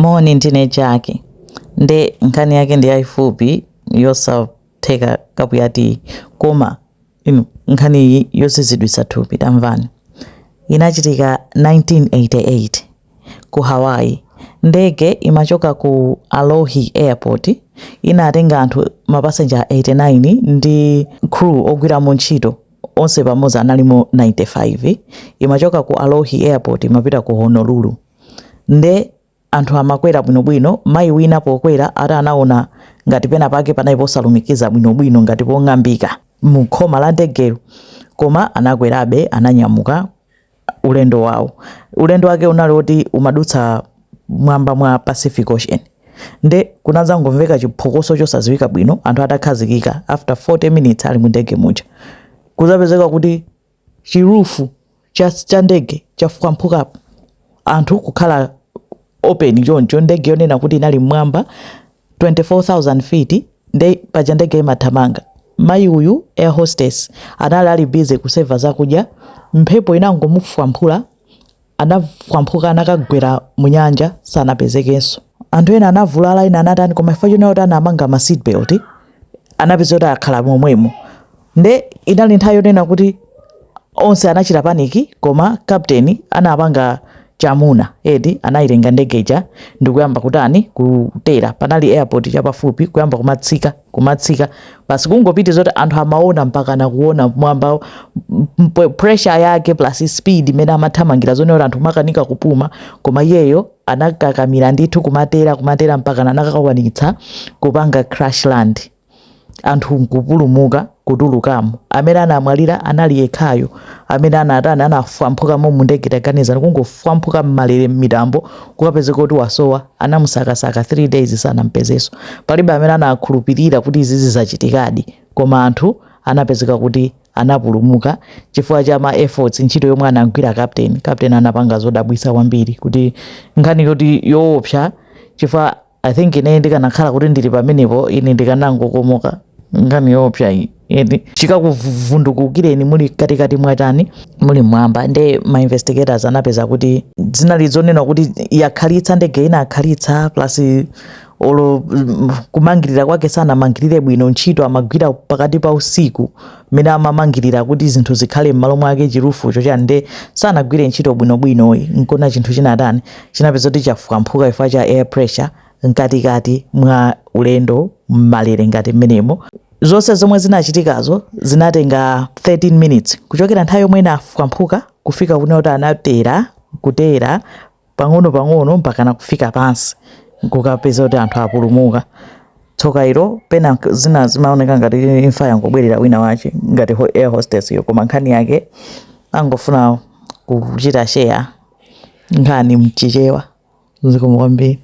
Moni, ndine Jaki. Nde nkhani yake ndi yayifupi yosatheka kapu ya tiyi, koma inu, nkhani iyi yozizidwitsa thupi. Tamvani, inachitika 1988 ku Hawaii. Ndege imachoka ku Alohi Airport, inatenga anthu mapasenja 89 ndi crew ogwiramo ntchito, onse pamodzi analimo 95. Imachoka ku Alohi Airport imapita ku Honolulu. Nde anthu amakwera bwinobwino. Mayi wina pokwera ati anaona ngati pena pake panali posalumikiza bwinobwino, ngati pong'ambika mu khoma la ndegelo, koma anakwerabe, ananyamuka ulendo wawo. Ulendo wake unali woti umadutsa mwamba mwa Pacific Ocean. Nde kunadzangomveka chiphokoso chosadziwika bwino anthu atakhazikika after 40 minutes ali mu ndege muja. Kuzapezeka kuti chi roof cha ndege chafwamphukapo, anthu kukhala open choncho. Ndege yonena kuti inali mmwamba 24,000 feet. Nde paja ndege imathamanga. Mayi uyu, air hostess, anali ali busy kuseva zakudya, mphepo inangomufwamphula, anafwamphuka, anakagwera mu nyanja, sanapezekenso. Anthu ena anavulala, ena anatani, koma chifukwa chonena kuti anamanga ma seat belt, anapeza kuti akhala momwemo. Nde inali nthawi yonena kuti onse anachita panic, koma captain anapanga chamuna eti, anayitenga ndege ija ndikuyamba kutani? Kutera. Panali airport chapafupi, kuyamba kumatsika, kumatsika basi, kungopita zoti anthu amaona mpaka nakuona mwamba, pressure yake plus speed imene amathamangira, zonena kuti anthu makanika kupuma, koma iyeyo anakakamira ndithu kumatera, kumatera mpaka anakakwanitsa kupanga crash land, anthu nkupulumuka kutulukamo. Amene anamwalira anali yekhayo amene anatani? Anafwamphukamo mu ndege. Taganizani, kungofwamphuka mmalere m'mitambo, kukapezeka kuti wasowa. Anamusakasaka 3 days, sanampezenso. Palibe amene anakhulupirira kuti izi zizachitikadi, koma anthu anapezeka kuti anapulumuka chifukwa cha ma efforts, ntchito yomwe anagwira captain. Captain anapanga zodabwitsa kwambiri, kuti nkhani yoti yoopsa, chifukwa I think ine ndikanakhala kuti ndili pamenepo, ine ndikanangokomoka. Nkhani yoopsa iyi eti, chikakuvundukukireni muli katikati mwachani, muli mwamba. Nde ma investigators anapeza kuti zinali zonena kuti yakhalitsa, ndege ina akhalitsa, plus olo kumangirira kwake sanamangirire bwino. Ntchito amagwira pakati pa usiku, mmene amamangirira kuti zinthu zikhale m'malo mwake, chi roof cho chani, nde sanagwire ntchito bwinobwinoyi, nkona chinthu chinatani? Chinapeza kuti chafwamphuka chifukwa cha air pressure mkatikati mwa ulendo mmalere ngati mmenemo. Zonse zomwe zinachitikazo zinatenga 13 minutes kuchokera nthawi yomwe inafwamphuka kufika kunena kuti anatera, kutera pang'ono pang'ono mpakana kufika pansi, kukapeza kuti anthu apulumuka. Tsoka ilo, pena zina zimaoneka ngati imfa yangobwerera wina wache ngati air hostess yo, koma nkhani yake angofuna kuchita share nkhani mchichewa. Zikomo kwambiri.